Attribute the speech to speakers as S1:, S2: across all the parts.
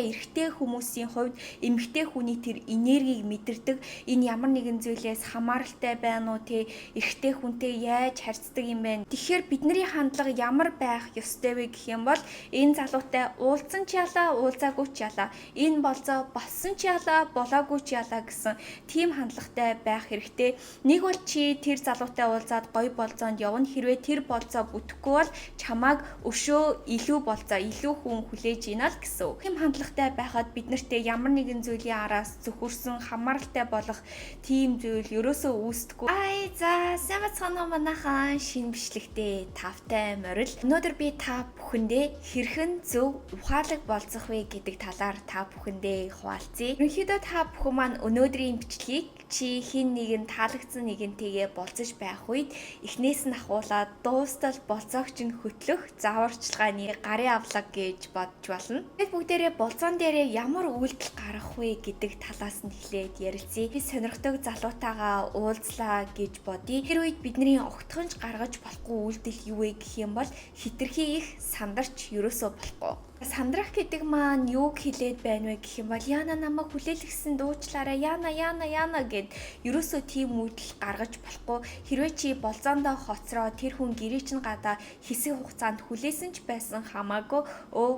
S1: Эрэгтэй хүмүүсийн хувьд эмэгтэй хүний тэр энергийг мэдэрдэг. Энэ ямар нэгэн зүйлээс хамааралтай байна уу те, эрэгтэй хүнтэй яаж харьцдаг юм бэ? Тэгэхээр бидний хандлага ямар байх ёстой вэ гэх юм бол энэ залуутай уулзсан ч ялаа, уулзаагүй ч ялаа, энэ болзоо болсон ч ялаа, болоогүй ч ялаа гэсэн тийм хандлагатай байх хэрэгтэй. Нэг бол чи тэр залуутай уулзаад гоё болзоонд явна. Хэрвээ тэр болзоо бүтэхгүй бол чамааг өшөө илүү болзоо, илүү хүн хүлээж ийна л гэсэн үг. Тийм хандлагатай байхад бид нартэй ямар нэгэн зүйлийн араас зөвхөрсөн хамааралтай болох тийм зүйл ерөөсөө үүсдэггүй. Ай за, сайн бацгаана уу, манайхан, шинэ бичлэгтээ тавтай морил. Өнөөдөр би та бүхэндээ хэрхэн зөв ухаалаг болзох вэ гэдэг талаар та бүхэндээ хуваалцъя. Ерөнхийдөө та бүхэн маань өнөөдрийн бичлэгийг чи хэн нэгэн таалагдсан нэгэнтэйгээ болзож байх үед эхнээс нь ахуулаад дуустал болзоог чинь хөтлөх зааварчилгааны гарын авлага гэж бодож болно. Бид бүгдээрээ болзоон дээрээ ямар үйлдэл гаргах вэ гэдэг талаас нь эхлээд ярилцъя. Би сонирхдаг залуутайгаа уулзлаа гэж бодъё. Тэр үед бидний огтхонч гаргаж болохгүй үйлдэл юу вэ гэх юм бол хэтэрхий их сандарч ерөөсөө болохгүй. Сандрах гэдэг маань юуг хэлээд байна вэ гэх юм бол яана, намайг хүлээлгэсэн, дуучлаарай, яана, яана, яана гэд ерөөсөө тийм үйлдэл гаргаж болохгүй. Хэрвээ чи болзоондоо хоцроо тэр хүн гэрээ чинь гадаа хэсэг хугацаанд хүлээсэн ч байсан хамаагүй, өө,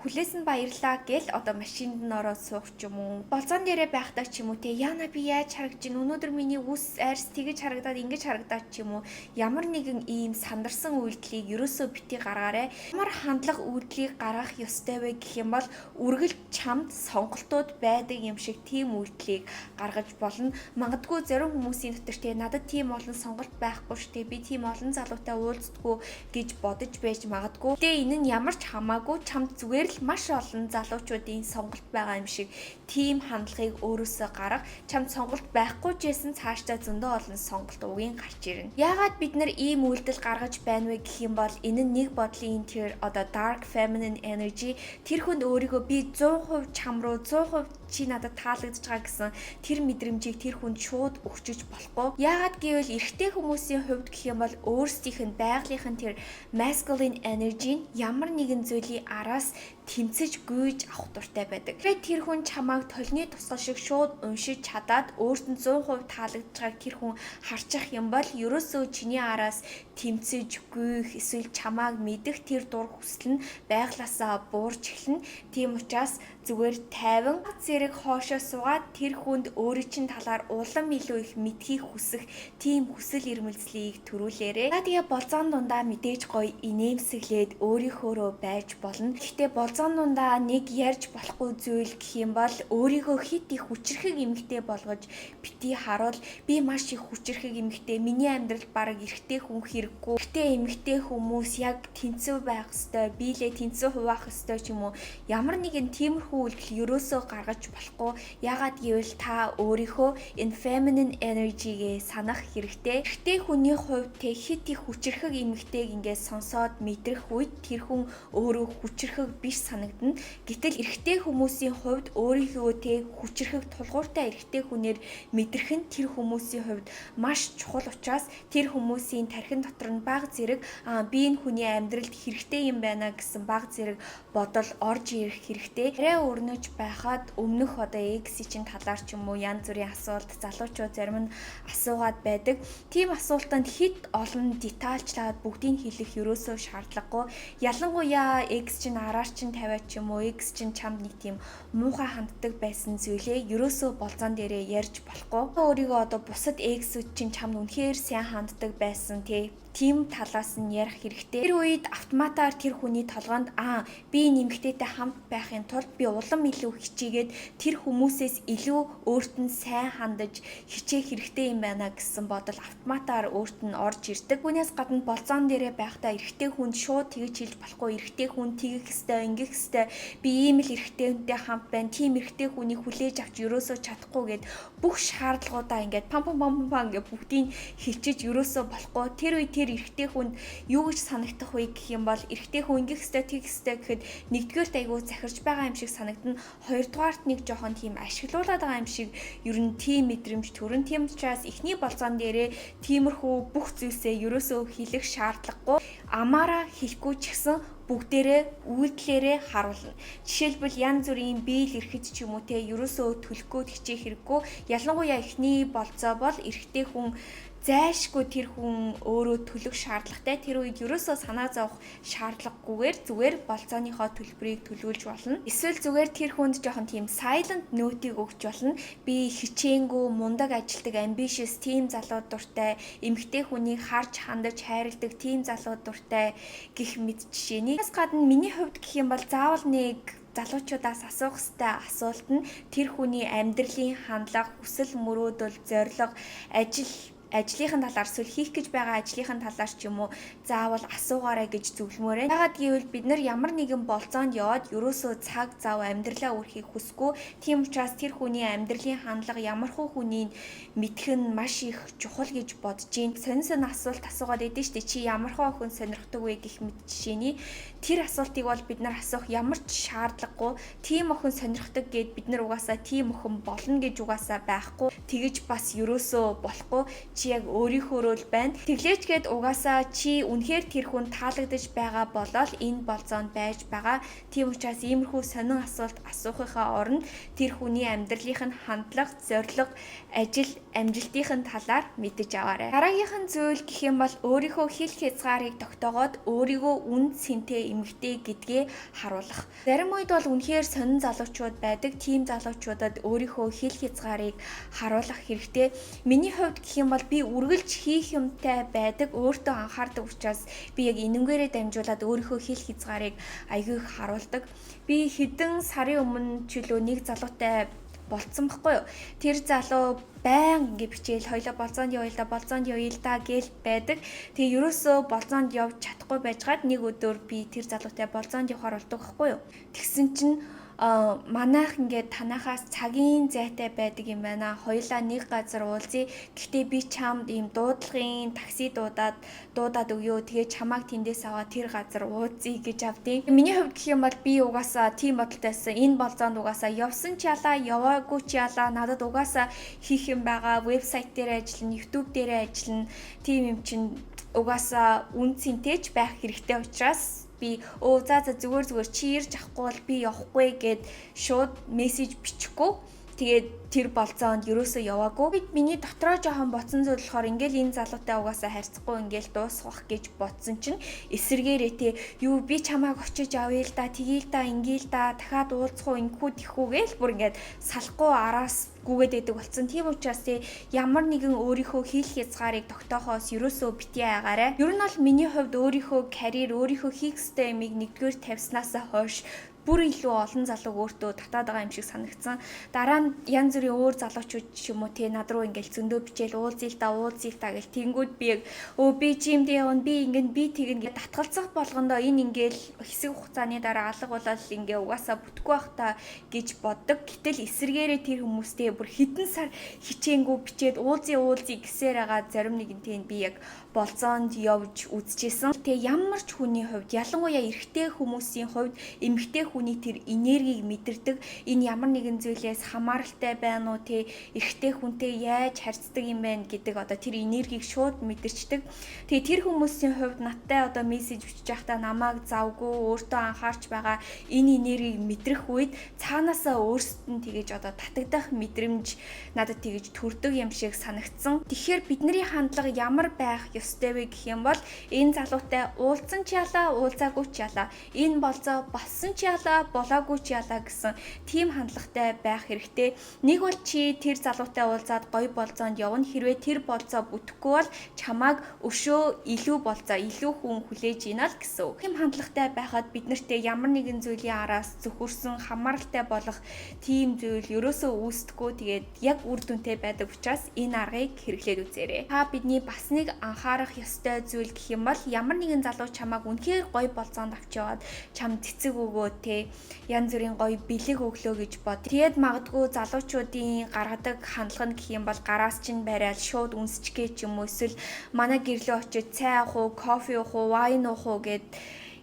S1: хүлээсэн баярлаа гэл одоо машинд нь ороод суух ч юм уу. Болзоон дээрээ байхдаа ч юм уу те, яана, би яаж харагдаж байна? Өнөөдөр миний үс арьс тэгэж харагдаад, ингэж харагдаад ч юм уу. Ямар нэгэн ийм сандарсан үйлдэлийг ерөөсөө битий гаргаарай. Ямар хандлага үйлдэлийг гаргах ёстой вэ гэх юм бол үргэлж чамд сонголтууд байдаг юм шиг тийм үйлдэлийг гаргаж болно. Магадгүй зарим хүмүүсийн дотор те, надад тийм олон сонголт байхгүй штэ, би тийм олон залуутай уулздаггүй гэж бодож байж магадгүй. Гэтэ энэ нь ямар ч хамаагүй, чамд зүгээр л маш олон залуучуудын сонголт байгаа юм шиг тийм хандлагыг өөрөөсөө гарга. Чамд сонголт байхгүй ч байсан цаашдаа зөндөө олон сонголт угийн гарч ирнэ. Яагаад бид нар ийм үйлдэл гаргаж байна вэ гэх юм бол энэ нь нэг бодлын тэр одоо dark feminine energy, тэр хүнд өөрийгөө би 100% чам руу, 100% чи надад таалагдж байгаа гэсэн тэр мэдрэмжийг тэр хүнд шууд өгчөж болохгүй. Яагаад гэвэл эрэгтэй хүмүүсийн хувьд гэх юм бол өөрсдийнх нь байгалийнх нь тэр masculine energy нь ямар нэгэн зүйлийн араас тэмцэж гүйж авах дуртай байдаг. Тэгэхээр тэр хүн чамааг толны тусгал шиг шууд уншиж чадаад, өөрт нь 100% таалагдж байгааг тэр хүн харчих юм бол ерөөсөө чиний араас тэмцэж гүйх эсвэл чамааг мэдэх тэр дур хүсэл нь байглаасаа буурч эхэлнэ. Тийм учраас зүгээр тайван зэрэг хоошоо суугаад тэр хүнд өөрийн чинь талаар улам илүү их мэдэхийг хүсэх тийм хүсэл эрмэлзлийг төрүүлээрэй. За, тэгээ болзоон дундаа мэдээж гоё инээмсэглээд өөрийнхөөрөө байж болно. Гэхдээ болзоон дундаа нэг ярьж болохгүй зүйл гэх юм бол өөрийгөө хэт их хүчирхэг эмэгтэй болгож битий харуул. Би маш их хүчирхэг эмэгтэй. Миний амьдралд бараг эрэгтэй хүн хэрэггүй. Эрэгтэй эмэгтэй хүмүүс яг тэнцүү байх ёстой. Биелээ тэнцүү хуваах ёстой ч юм уу. Ямар нэгэн тиймэрхүү үйлдэл ерөөсөө гаргаж болохгүй. Яагаад гэвэл та өөрийнхөө энэ feminine energy-гээ санах хэрэгтэй. Эрэгтэй хүний хувьд те, хэт их хүчирхэг эмэгтэйг ингээд сонсоод мэдрэх үед тэр хүн өөрөө хүчирхэг биш санагдана. Гэтэл эрэгтэй хүмүүсийн хувьд өөрийнхөө те, хүчирхэг тулгууртай эрэгтэй хүнээр мэдрэх нь тэр хүмүүсийн хувьд маш чухал учраас тэр хүмүүсийн тархин дотор нь бага зэрэг би энэ хүний амьдралд хэрэгтэй юм байна гэсэн бага зэрэг бодол орж ирэх хэрэгтэй. Арай өрнөж байхад өмнөх одоо ex чинь талаар ч юм уу янз бүрийн асуулт залуучууд зарим нь асуугаад байдаг. Тийм асуултанд хэт олон детальчлаад бүгдийг хэлэх ерөөсөө шаардлагагүй. Ялангуяа ex чинь араар чинь тавиад ч юм уу, ex чинь чамд нэг тийм муухай ханддаг байсан зүйлээ ерөөсөө болзоон дээрээ ярьж болохгүй. Өөрийгөө одоо бусад ex үүд чинь чамд үнэхээр сайн ханддаг байсан тий, тийм талаас нь ярих хэрэгтэй. Тэр үед автоматар тэр хүний толгойнд аа, би эмэгтэйтэй хамт байхын тулд би улам илүү хичээгээд тэр хүмүүсээс илүү өөрт нь сайн хандаж хичээх хэрэгтэй юм байна гэсэн бодол автоматар өөрт нь орж ирдэг. Үүнээс гадна болзоон дээрээ байхдаа эрэгтэй хүнд шууд тэгж хэлж болохгүй. Эрэгтэй хүн тэгэх ёстой, ингэх ёстой. Би ийм л эрэгтэй хүнтэй хамт байна. Тийм эрэгтэй хүнийг хүлээж авч ерөөсөө чадахгүй гэд бүх шаардлагуудаа ингээд пам пам пам пам ингээд бүгдийг хэлчиж ерөөсөө болохгүй. Тэр үед тэр эрэгтэй хүнд юу гэж санагдах вэ гэх юм бол эрэгтэй хүн ингэх ёстой, тэгэх ёстой гэхэд нэгдүгээрт айгүй захирч байгаа юм шиг санагдана. Хоёрдугаарт нэг жоохон тийм ашиглуулад байгаа юм шиг ер нь тийм мэдрэмж төрөн. Тийм учраас эхний болзоон дээрээ тиймэрхүү бүх зүйлсээ ерөөсөө хэлэх шаардлагагүй. Амаараа хэлэхгүй ч гэсэн Бүгдээрээ үйлдэлээрээ харуулна. Жишээлбэл, янз бүрийн bill ирэхэд ч юм уу те, ерөөсөө төлөхгүй хичээх хэрэггүй. Ялангуяа эхний болзоо бол эрэгтэй хүн зайлшгүй тэр хүн өөрөө төлөх шаардлагатай. Тэр үед ерөөсөө санаа зовох шаардлагагүйгээр зүгээр болзооныхоо төлбөрийг төлүүлж болно. Эсвэл зүгээр тэр хүнд жоохон тийм silent note-ийг өгч болно. Би хичээнгүй, мундаг ажилдаг, ambitious тийм залууд дуртай, эмэгтэй хүнийг харж хандаж хайрладаг тийм залууд дуртай гэх мэт жишээний. Бас гадна миний хувьд гэх юм бол заавал нэг залуучуудаас асуух ёстой асуулт нь тэр хүний амьдралын хандлага, хүсэл мөрөөдөл, зорилго, ажлынхын талаар, эсвэл хийх гэж байгаа ажлынхын талаар ч юм уу заавал асуугаарай гэж зөвлөмөөр байна. Яагаад гэвэл бид нар ямар нэгэн болзоонд яваад ерөөсөө цаг зав амьдралаа үрхийг хүсэхгүй. Тийм учраас тэр хүний амьдралын хандлага ямархуу хүнийг мэдэх нь маш их чухал гэж бодож байна. Сонин сонин асуулт асуугаад байдсан шүү дээ. Чи ямархуу охин сонирхдог вэ гэх мэт жишээний тэр асуултыг бол бид нар асуух ямар ч шаардлагагүй. Тийм охин сонирхдог гээд бид нар угаасаа тийм охин болно гэж угаасаа байхгүй. Тэгэж бас ерөөсөө болохгүй, чи яг өөрийнхөөрөө л байна. Тэглээч гээд угаасаа чи үнэхээр тэр хүн таалагдаж байгаа болол энэ болзоонд байж байгаа. Тийм учраас иймэрхүү сонин асуулт асуухынхаа оронд тэр хүний амьдралынх нь хандлага, зорилго, ажил, амжилтын талаар мэдэж аваарай. Дараагийнх нь зүйл гэх юм бол өөрийнхөө хил хязгаарыг тогтоогоод өөрийгөө үнэ цэнтэй эмэгтэй гэдгээ харуулах. Зарим үед бол үнэхээр сонин залуучууд байдаг. Тийм залуучуудад өөрийнхөө хил хязгаарыг харуулах хэрэгтэй. Миний хувьд гэх юм бол би үргэлж хийх юмтай байдаг, өөртөө анхаардаг учраас би яг энэнгээрээ дамжуулаад өөрийнхөө хил хязгаарыг аягүй их харуулдаг. Би хэдэн сарын өмнө ч үлээ нэг залуутай болцсон байхгүй юу. Тэр залуу баян ингэ бичээл хоёлоо болзоонд явъя л да, болзоонд явъя л да гээл байдаг. Тэгээ ерөөсөө болзоонд явж чадахгүй байжгаад нэг өдөр би тэр залуутай болзоонд явахаар болдог байхгүй юу. Тэгсэн чинь манайх ингээд танахаас цагийн зайтай байдаг юм байна. Хоёулаа нэг газар уулзъя. Гэхдээ би чамд ийм дуудлагын такси дуудаад өгөө. Тэгээ чамааг тэндээс аваад тэр газар уулзъя гэж авдیں۔ Миний хувьд гэх юм бол би угаасаа тийм бодолтойсэн. Энэ болзоонд угаасаа явсан ч ялаа, яваагүй ч ялаа. Надад угаасаа хийх юм байгаа. Вебсайт дээр ажиллана, YouTube дээр ажиллана. Тийм юм чинь угаасаа үнэ цэнтэй ч байх хэрэгтэй учраас би өө за за, зүгээр зүгээр, чи ирж авахгүй бол би явахгүй гэд шууд мессеж бичихгүй. Тэгээд тэр болзоонд ерөөсөө яваагүй. Миний дотроо жоохон бодсон зүйл болохоор ингээл энэ залуутай угаасаа харьцахгүй, ингээл дуусгах гэж бодсон чинь эсэргээрээ те, юу би чамааг очиж авъя л да, тгий л да, ингээл да, дахиад уулзах уу, ингэхүү тэхүү гээл бүр ингээд салахгүй араас гүгээд байдаг болсон. Тийм учраас те, ямар нэгэн өөрийнхөө хил хязгаарыг тогтоохоос ерөөсөө битгий айгаарай. Ер нь бол миний хувьд өөрийнхөө карьер, өөрийнхөө хийх ёстой юмыг нэгдүгээр тавьснаасаа хойш бүр илүү олон залууг өөртөө татаад байгаа юм шиг санагдсан. Дараа нь янз бүрийн өөр залуучууд ч юм уу те, над руу ингээл зөндөө бичээл уулзъя л та, уулзъя л та гэл, тэнгүүд би яг өө би gym-дээ явна, би ингэн, би тэгнэ гэж татгалзах болгондоо энэ ингээл хэсэг хугацааны дараа алга болол ингээ угаасаа бүтэхгүй бах та гэж боддог. Гэтэл эсэргээрээ тэр хүмүүстэй бүр хэдэн сар хичээнгүй бичээд уулзъя уулзъя гэсээр байгаа зарим нэгэнтэй би яг болзоонд явж үзчихсэн. Тэгээ ямар ч хүний хувьд, ялангуяа эрэгтэй хүмүүсийн хувьд эмэгтэй хүний тэр энергийг мэдэрдэг. Энэ ямар нэгэн зүйлээс хамааралтай байна уу те, эрэгтэй хүнтэй яаж харьцдаг юм бэ гэдэг одоо тэр энергийг шууд мэдэрчдэг. Тэгээ тэр хүмүүсийн хувьд надтай одоо мессеж бичиж байхдаа намайг завгүй, өөртөө анхаарч байгаа энэ энергийг мэдрэх үед цаанаасаа өөрсдөд нь тэгэж одоо татагдах мэдрэмж надад тэгэж төрдөг юм шиг санагдсан. Тэгэхээр бидний хандлага ямар байх ёстой вэ гэх юм бол энэ залуутай уулзсан ч ялаа, уулзаагүй ч ялаа, энэ болзоо болсон ч ялаа, болоогүй ч ялаа гэсэн тийм хандлагатай байх хэрэгтэй. Нэг бол чи тэр залуутай уулзаад гоё болзоонд явна. Хэрвээ тэр болзоо бүтэхгүй бол чамааг өшөө илүү болзоо, илүү хүн хүлээж ийна л гэсэн үг. Тийм хандлагатай байхад бид нартэй ямар нэгэн зүйлийн араас зөвхөрсөн хамааралтай болох тийм зүйл ерөөсөө үүсдэхгүй. Тэгээд яг үр дүнтэй байдаг учраас энэ аргыг хэрэглээд үзээрэй. Та бидний бас нэг анхаарах ёстой зүйл гэх юм бол ямар нэгэн залуу чамааг үнэхээр гоё болзоонд авч яваад чам цэцэг өгөө те, янз бүрийн гоё бэлэг өглөө гэж бод. Тэгээд магадгүй залуучуудын гаргадаг хандлага нь гэх юм бол гараас чинь бариад шууд үнсчихгээ ч юм уу, эсвэл манай гэрлөө очиж цай авах уу, кофе уух уу, wine уух уу гэд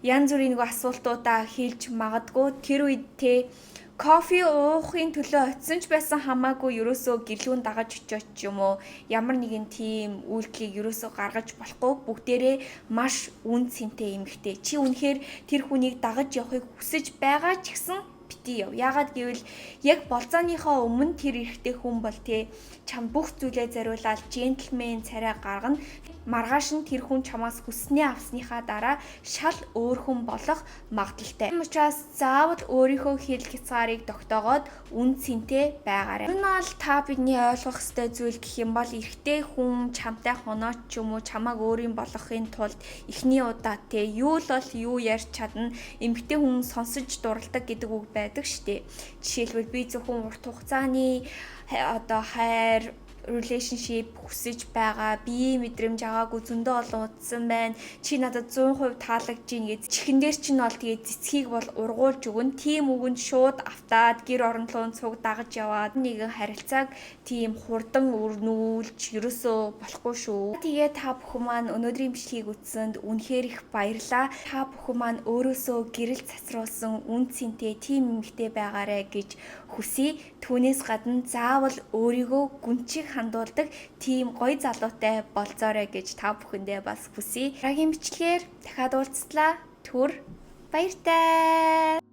S1: янз бүрийн нэг асуултуудаа хэлж магадгүй. Тэр үед те, Кофе уухын төлөө очисон ч байсан хамаагүй, ерөөсөө гэрлүүн дагаж очиод ч юм уу, ямар нэгэн тийм үйлдэлийг ерөөсөө гаргаж болохгүй. Бүгдээрээ маш үн цэнтэй эмэгтэй. Чи үнэхээр тэр хүнийг дагаж явахыг хүсэж байгаа ч гэсэн битгий яв. Яагаад гэвэл яг болзооныхоо өмнө тэр эрэгтэй хүн бол те чам бүх зүйлээ зориулаад gentleman царай гаргана. Маргааш нь тэр хүн чамаас хүснээ авсныхаа дараа шал өөр хүн болох магадлалтай. Тийм учраас заавал өөрийнхөө хил хязгаарыг тогтоогоод үн цэнтэй байгаарай. Энэ бол та бидний ойлгох ёстой зүйл гэх юм бол эрэгтэй хүн чамтай хоноод ч юм уу, чамааг өөрийн болгохын тулд эхний удаа те юу л бол юу ярьж чадна, эмэгтэй хүн сонсож дурладаг гэдэг үг байдаг штэ. Жишээлбэл, би зөвхөн урт хугацааны одоо хайр, relationship хүсэж байгаа. Биеийн мэдрэмж аваагүй зөндөө олон удсан байна. Чи надад 100% таалагдж гин гэж чихэн дээр чинь бол тэгээд цэцгийг бол ургуулж өгнө. Тийм үгэнд шууд автаад, гэр орон руу цуг дагаж яваад, нэгэн харилцааг тийм хурдан өрнүүлж ерөөсөө болохгүй шүү. Тэгээ та бүхэн маань өнөөдрийн бичлэгийг үзсэнд үнэхээр их баярлалаа. Та бүхэн маань өөрөөсөө гэрэл цацруулсан үн цэнтэй тийм эмэгтэй байгаарай гэж хүсье. Түүнээс гадна заавал өөрийгөө гүнчиг хандуулдаг тийм гоё залуутай болзоорой гэж та бүхэндээ бас хүсье. Дараагийн бичлэгээр дахиад уулзлаа. Түр баяртай.